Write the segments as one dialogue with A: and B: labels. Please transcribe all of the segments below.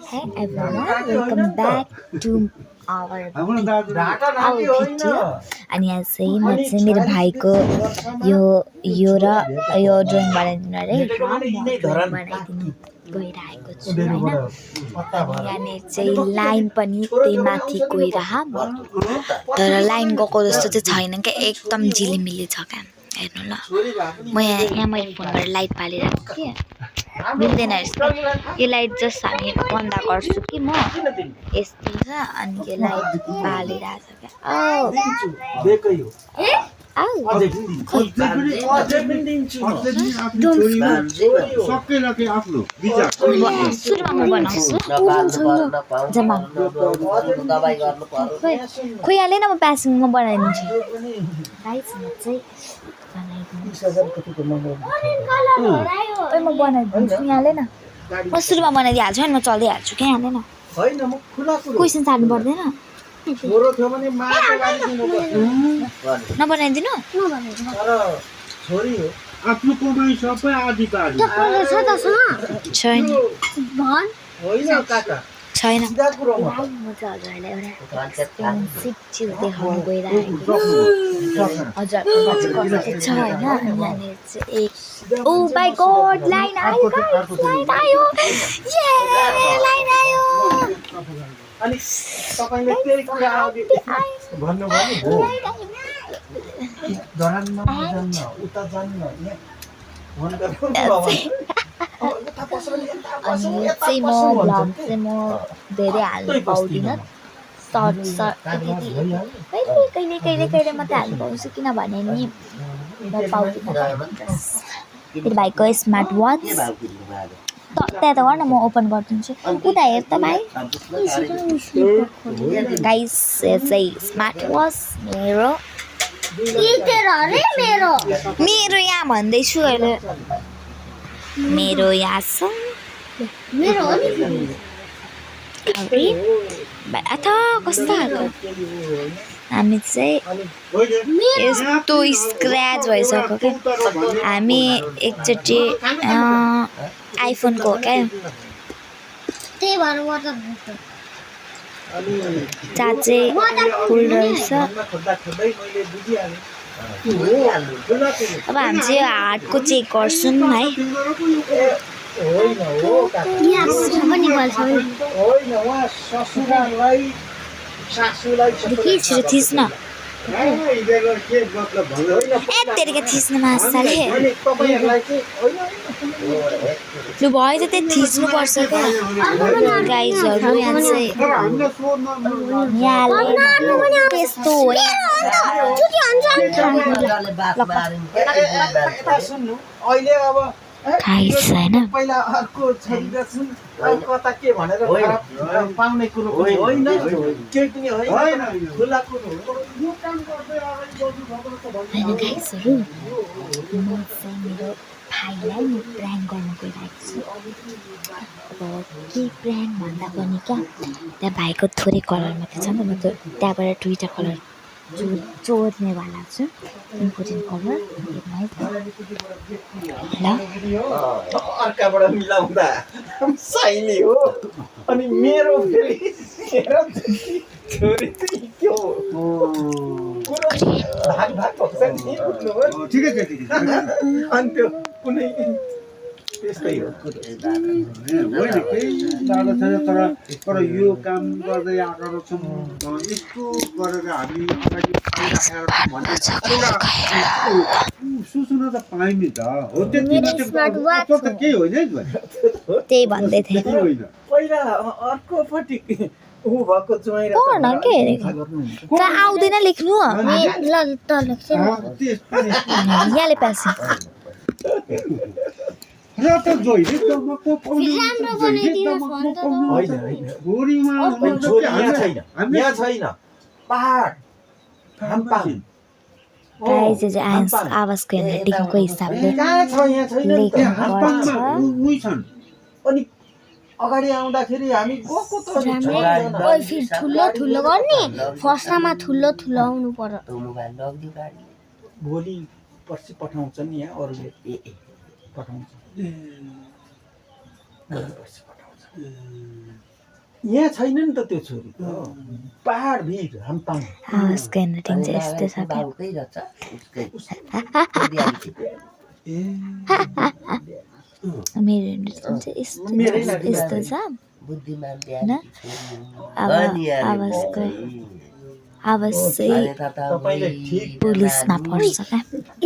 A: Hey everyone, welcome back to our video. अनि यहाँ चाहिँ म चाहिँ मेरो भाइको यो र यो ड्रइङ बनाइदिनु अरे बनाइदिनु गइरहेको छु हैन। अनि यहाँनिर चाहिँ लाइन पनि त्यही माथि गइरह तर लाइन गएको जस्तो चाहिँ छैन क्या, एकदम झिलिमिली छ क्या। हेर्नु ल, म यहाँ मैले फोनबाट लाइट बालिरहेको कि मिल्दैन यस्तो। यो लाइट जस्ट हामी बन्द गर्छु कि म यस्तो छ, अनि यो लाइट बालिरहेछ क्या। सुरुमा म बनाउँछु जम्मा खोइ हालेन, म प्यासिङमा बनाइदिन्छु। म बनाइदिन्छु, यहाँले न म सुरुमा बनाइदिइहाल्छु अनि म चल्दिहाल्छु क्या। यहाँले न क्वेसन सार्नु पर्दैन, नबनाइदिनु
B: आफ्नो कमाइ सबै आदि बाडी
A: छैन छैन। म चाहिँ हजुरहरूलाई एउटा एक्सपेन्सिभ चिज देखाउनु गइरहेको हजुरको कस्तो छ होइन। यहाँनिर चाहिँ एक ओ माई गॉड लाइन आयो, लाइन आयो, ये लाइन आयो।
B: अनि तपाईले त्यही कुरा अघि भन्नुभयो नि, धरानमा जान्न उता जान्न यहाँ फोन गर्नु बाबा।
A: अनि यो चाहिँ म भ्लग चाहिँ म धेरै हाल्नु पाउँदिनँ, सर्ट कहिले कहिले मात्रै हाल्नु पाउँछु, किनभने नि म पाउँदिनँ। मेरो भाइको स्मार्ट वाच त्यहाँ त गर्न, म ओपन गरिदिन्छु। उता हेर त भाइ गाइस, चाहिँ स्मार्ट वाच मेरो यहाँ भन्दैछु अहिले, मेरो यहाँ छ अथा कस्तो खालको। हामी चाहिँ यस्तो स्क्रच भइसक्यो क्या। हामी एकचोटि आइफोनको हो क्या, चाचे फुल रहेछ। अब हामी चाहिँ हार्टको चेक गर्छौँ है। छिटो थिच्न तेरिका थिच्न मासाले लु भयो त त्यही थिच्नुपर्छ क्या गाइजहरू। यहाँ चाहिँ त्यस्तो हो खाइस हैन।
B: पहिला अर्को छोरीका छन् कता के भनेर पाउने कुरो होइन, केही पनि होइन, खुला कुरो हो। यो काम गर्दै अगाडि बढ्नु भएको त
A: हैन गाइजहरू, म चाहिँ मेरो भाइलाई म प्र्याङ्क गर्न गइरहेको छु। अब के प्र्याङ्क भन्दा पनि क्या, त्यहाँ भाइको थोरै कलर मात्रै छ नि त, म त त्यहाँबाट दुईवटा कलर चोर्नेवाला छु, इम्पोर्टेन्ट कलर ल।
B: अर्काबाट मिलाउँदा साइली हो, अनि मेरो फेरि छोरी चाहिँ के हो भाग भएको छ नि, बुझ्नुभयो? ठिकै छ अनि त्यो कुनै त्यस्तै हो होइन, केही जाडो छैन। तर यो काम गर्दै आएको छौँ, यस्तो गरेर हामी अगाडि सूचना त पाएँ नि त हो। त्यति त केही होइन है,
A: त्यही भन्दै थिएँ।
B: पहिला अर्कोपट्टि ऊ भएको ज्वाइँ
A: आउँदैन लेख्नु यहाँले प्यासी
B: छैन पहाड
A: आवाजको हेर्नेदेखिको हिसाबले
B: अनि अगाडि आउँदाखेरि हामी गएको त
C: ठुलो गर्ने फर्स्टमा ठुलो आउनु पर्यो।
B: भोलि पर्सि पठाउँछन् नि, यहाँ अरूले पठाउँछ। यहाँ छैन नि त त्यो छोरी त पहाड भिर हाम्ताङ
A: उसको ह्यान्डराइटिङ चाहिँ यस्तो छ क्या
D: बाउकै रहेछ उसकै
B: ए
A: मेरो ह्यान्डराइटिङ चाहिँ यस्तो छ
D: बुद्धिमान
A: होइन आवाज चाहिँ
B: तपाईँले ठिक
A: पुलिसमा पढ्छ क्या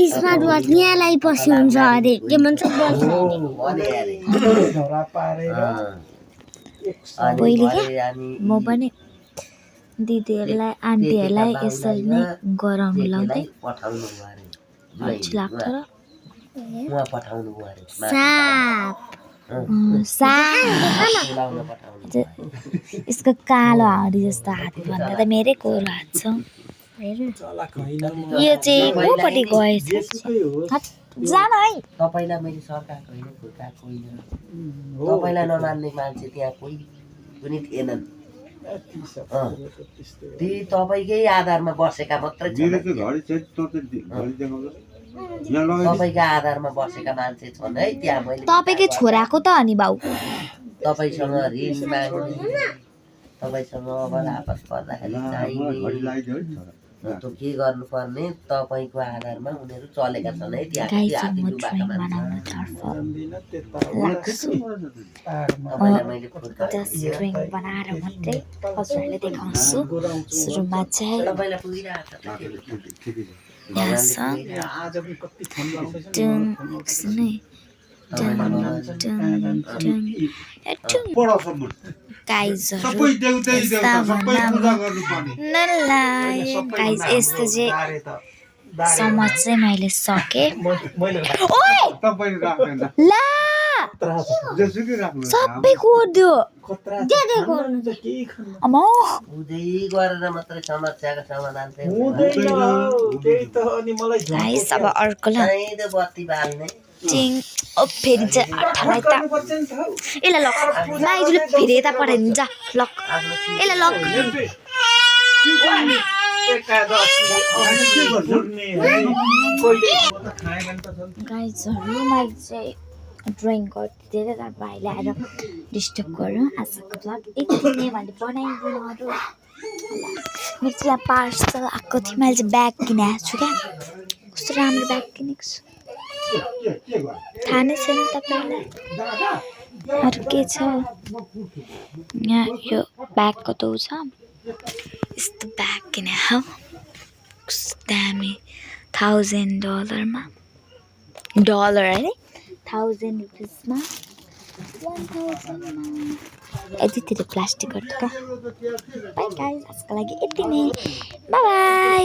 C: स्मार्ट वाच यहाँलाई पछि हुन्छ अरे के भन्छ बल्छ
B: झरा पारेर
A: पहिले क्या म पनि दिदीहरूलाई आन्टीहरूलाई यसरी नै गराउनु लाउँथेँ
D: पठाउनु अरे
A: अल्छी लाग्थ्यो र
D: उहाँ पठाउनु अरे
C: साप
D: बोलाउन पठाउनु
A: यसको कालो हाउडी जस्तो हात भन्दा त मेरै कोरो हात छ
B: चलाक होइन म
A: यो चाहिँ कोपट्टि गएछ हट, जान है
D: तपाईँलाई मैले सर्काएको होइन फुर्काएको होइन
B: हो
D: तपाईँलाई नमान्ने मान्छे त्यहाँ कोही पनि थिएनन् ती तपाईँकै आधारमा बसेका मात्रै छन् तपाईँकै आधारमा बसेका मान्छे छन् है त्यहाँ मैले
A: तपाईँकै छोराको त अनि बाउ
D: तपाईँसँग ऋण माग्ने तपाईँसँग अबल आपत पर्दाखेरि चाहिने त्यो के गर्नुपर्ने तपाईँको आधारमा उनीहरू चलेका छन् है त्यहाँ
A: गाई
D: हात्ती
A: चाहिँ म
D: डुबाका
A: ड्रइङ
D: मान्छे
A: बनाउनुतर्फ लाग्छु
D: तपाईँलाई मैले फुर्काएको
A: जस्ट ड्रइङ बनाएर मात्रै हजुरहरूले देखाउँछु सुरुमा चाहिँ
D: तपाईँलाई पुगिरहेको छ
A: यहाँ छ
B: आज पनि कति फोन लाउँदैछ
A: टुङ एकछिन है टुङ टुङ टुङ ए टुङ गाइजहरू यस्ता भन्दा गाइज यस्तो चाहिँ समाज चाहिँ मैले सकेँ ओए ला सबै कोरिदियो अम्मा
D: उदै गरेर मात्रै समस्याको समाधान चाहिँ
A: गाइस अब अर्कोलाई
D: चाहिँदो बत्ती बाल्ने
A: टिङ ओ फेरि चाहिँ अठालाई त यसलाई लक माइजूले फेरि यता पठाइदिन्छ लक यसलाई लक गाइजहरू मैले चाहिँ ड्रइङ गर्दै तर भाइले आएर डिस्टर्ब गर्यो आजको ब्लग यति नै मैले बनाइदिनु अरू मेरो चाहिँ यहाँ पार्सल आएको थियो मैले चाहिँ ब्याग किनेको छु क्या कस्तो राम्रो ब्याग किनेको छु थाहा नै छैन तपाईँलाई अरू के छ यहाँ यो ब्याग कतो छ यस्तो ब्याग किने हौ कस्तो दामी $1000 डलर होइन 1000 रुपिसमा 1000 यतितिर प्लास्टिकहरू क्या बाई गाइस आजको लागि यति नै बाई बाई